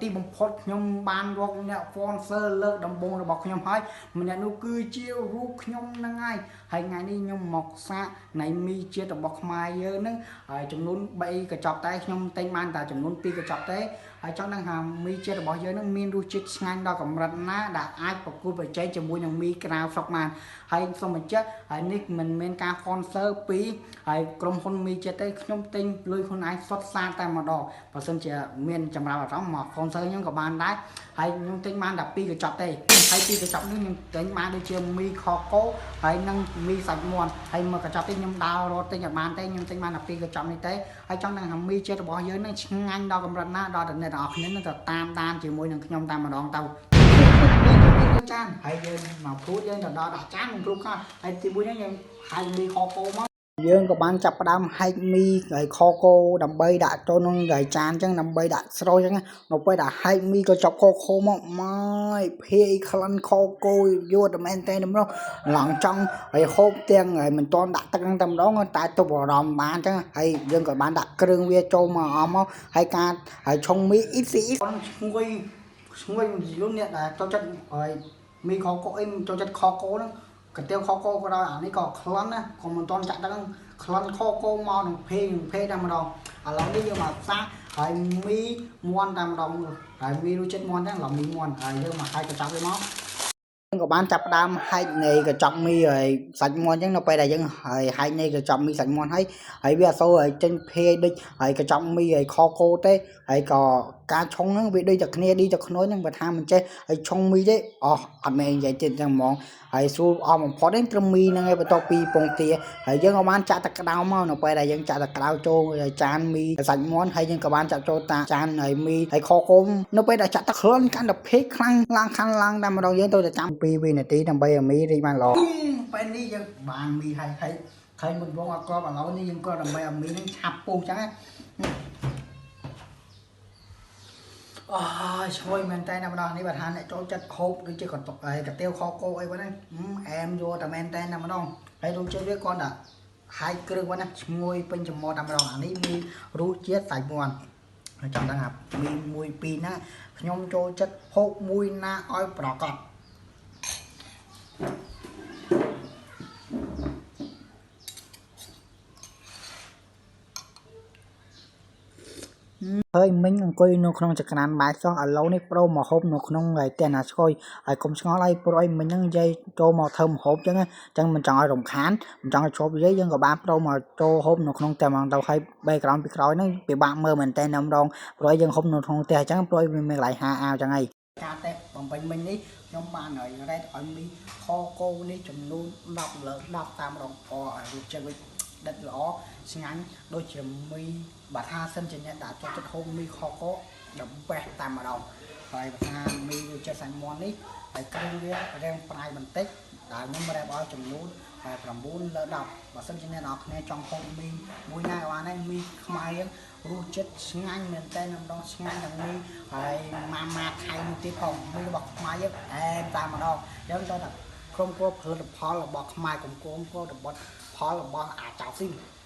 ទីបំផុតខ្ញុំបានរកអ្នក sponsor លើកដំបូងរបស់ខ្ញុំហើយម្នាក់នោះគឺជារូបខ្ញុំហ្នឹងហើយហើយថ្ងៃនេះខ្ញុំមកសាកនៃមីជាតិរបស់ខ្មែរយើងហ្នឹងហើយចំនួន3កញ្ចប់តែខ្ញុំទិញបានតែចំនួន2កញ្ចប់ទេហើយចង់ដឹងថាមីជាតិរបស់យើងហ្នឹងមានរសជាតិឆ្ងាញ់ដល់កម្រិតណាដែលអាចប្រកួតប្រជែងជាមួយនឹងមីក្រៅស្រុកបានហើយសូមបញ្ជាក់ហើយនេះមិនមែនការ sponsor ពីហើយក្រុមហ៊ុនមីជាតិទេខ្ញុំទិញលុយខ្លួនឯងសុទ្ធសាធតែម្ដងបើសិនជាមានចម្រើនអារម្មណ៍មក sponsor ខ្ញុំក៏បានដែរហើយខ្ញុំទិញបានតែ2កញ្ចប់ទេហើយ2កញ្ចប់នេះខ្ញុំទិញបានដូចជាមីខកូហើយនិងមីសាច់មាន់ហើយមួយកញ្ចប់នេះខ្ញុំដើររត់ទិញអត់បានទេខ្ញុំទិញបានតែ2កញ្ចប់នេះទេហើយចង់ដឹងថាមីជាតិរបស់យើងនឹងឆ្ងាញ់ដល់កម្រិតណាដល់តែអ្នកទាំងអស់គ្នានឹងទៅតាមដានជាមួយនឹងខ្ញុំតែម្ដងទៅចានហើយយើងមកព្រួតយើងទៅដល់ដាក់ចាននឹងព្រួតខ្លះហើយទីមួយនេះយើងហៅមីខកូមកយើងក៏បានចាប់ផ្ដើមហែកមីហើយខកូដើម្បីដាក់ចូលក្នុងហើយចានអញ្ចឹងដើម្បីដាក់ស្រូវអញ្ចឹងនៅពេលដែលហែកមីក៏ចាប់ខកូមកម៉ាយភាយក្លិនខកូយួរតែមែនតែម្ដងឡងចង់ហើយហូបទាំងហើយមិនទាន់ដាក់ទឹកហ្នឹងតែម្ដងតែទប់អារម្មណ៍បានអញ្ចឹងហើយយើងក៏បានដាក់គ្រឿងវាចូលមកអស់មកហើយការហើយឆុងមីអ៊ីស៊ីឈ្ងុយឈ្ងុយយល់អ្នកដែលចូលចិត្តហើយមីខកូអីចូលចិត្តខកូហ្នឹងកាទៀវខកូក៏ដោយអានេះក៏ក្លិនណាក៏មិនទាន់ចាក់ទឹកហ្នឹងក្លិនខកូមកនឹងភេនឹងភេតែម្ដងឥឡូវនេះយើងមកសាកហើយមីមាន់តែម្ដងហើយមីរសជាតិមាន់ហ្នឹងឡំមីមាន់ហើយយើងមកហើយកញ្ចប់វាមកយើងក៏បានចាប់ផ្ដើមហែកនៃកញ្ចប់មីហើយសាច់មាន់អញ្ចឹងនៅពេលដែលយើងហើយហែកនៃកញ្ចប់មីសាច់មាន់ហើយហើយវាអត់សូវឲ្យចេញភាយដូចហើយកញ្ចប់មីហើយខកូទេហើយក៏ការឆុងហ្នឹងវាដូចតែគ្នាឌីតែខ្នួយហ្នឹងបើថាមិនចេះហើយឆុងមីទេអស់អត់មាននិយាយទៀតហ្នឹងហ្មងហើយស្រួលអស់បំផុតទេត្រឹមមីហ្នឹងឯងបន្ទាប់ពីពងទាហើយយើងក៏បានចាក់ទឹកក្តៅមកនៅពេលដែលយើងចាក់ទឹកក្តៅចូលចានមីសាច់មាន់ហើយយើងក៏បានចាក់ចូលតាចានហើយមីហើយខកូនៅពេលដែលចាក់ទឹកក្លិនកាន់តែភេកខ្លាំងឡើងខាងឡើងតែម្ដងយើងទៅតែចាំ2វិនាទីដើម្បីឲ្យមីរីកបានល្អពេលនេះយើងបានមីហើយហើយឃើញមុនវងអត់ក្របឥឡូវនេះយើងក៏ដើម្បីឲ្យមីហ្នឹងឆាប់ពុះចឹងណាអូឈ្ងុយមែនតើណាម្ដងនេះបើថាអ្នកចូលចិត្តហូបដូចជាកន្តុកអីកាទៀវខកូអីហ្នឹងអែមយកតែមែនតើណាម្ដងហើយរសជាតិវាគាត់តែហាយគ្រឿងហ្នឹងឈ្ងុយពេញច្មត់តែម្ដងអានេះមានរសជាតិសាច់មាន់ហើយចង់ដឹងថាមីមួយពីរណាខ្ញុំចូលចិត្តហូបមួយណាឲ្យប្រកបហើយមិញអង្គុយនៅក្នុងចក្រានបាយសោះឥឡូវនេះប្រូមកហូបនៅក្នុងហើយផ្ទះណាស្គយហើយកុំឆ្ងល់អីព្រោះអីមិញហ្នឹងនិយាយចូលមកធ្វើម្ហូបចឹងអញ្ចឹងមិនចង់ឲ្យរំខានមិនចង់ឲ្យឈប់និយាយយើងក៏បានប្រូមកចូលហូបនៅក្នុងផ្ទះហ្មងទៅហើយ background ពីក្រោយហ្នឹងពិបាកមើលមែនតើម្ដងព្រោះយើងហូបនៅក្នុងផ្ទះអញ្ចឹងព្រោះវាមានកន្លែងហាអាវចឹងហើយការតេបំពេញមិញនេះខ្ញុំបានឲ្យរ៉េតឲ្យមីខកូនេះចំនួន10លើ10តាមរងអឲ្យរសជាតិវិញដិតល្អឆ្ងាញ់ដូចជាមីបើថាសិនជាអ្នកដែលចូលចិត្តហូបមីខកូដល់បេះតាមម្ដងហើយបើថាមីរសជាតិសាច់មាន់នេះហើយគ្រឿងវារាងប្រៃបន្តិចដែលខ្ញុំរ៉េបឲ្យចំនួនតែ9លើ10បើសិនជាអ្នកនរគ្នាចង់ហូបមីមួយណាក៏បានដែរមីខ្មែរយើងរសជាតិឆ្ងាញ់មែនតើម្ដងឆ្ងាញ់ទាំងមីហើយម៉ាម៉ាថៃនោះទៀតផងមីរបស់ខ្មែរយើងអែមតាមម្ដងយើងចូលតែក្រុមគោផលិតផលរបស់ខ្មែរកំគមគោរបស់ផលរបស់អាចៅស៊ីមបាទ។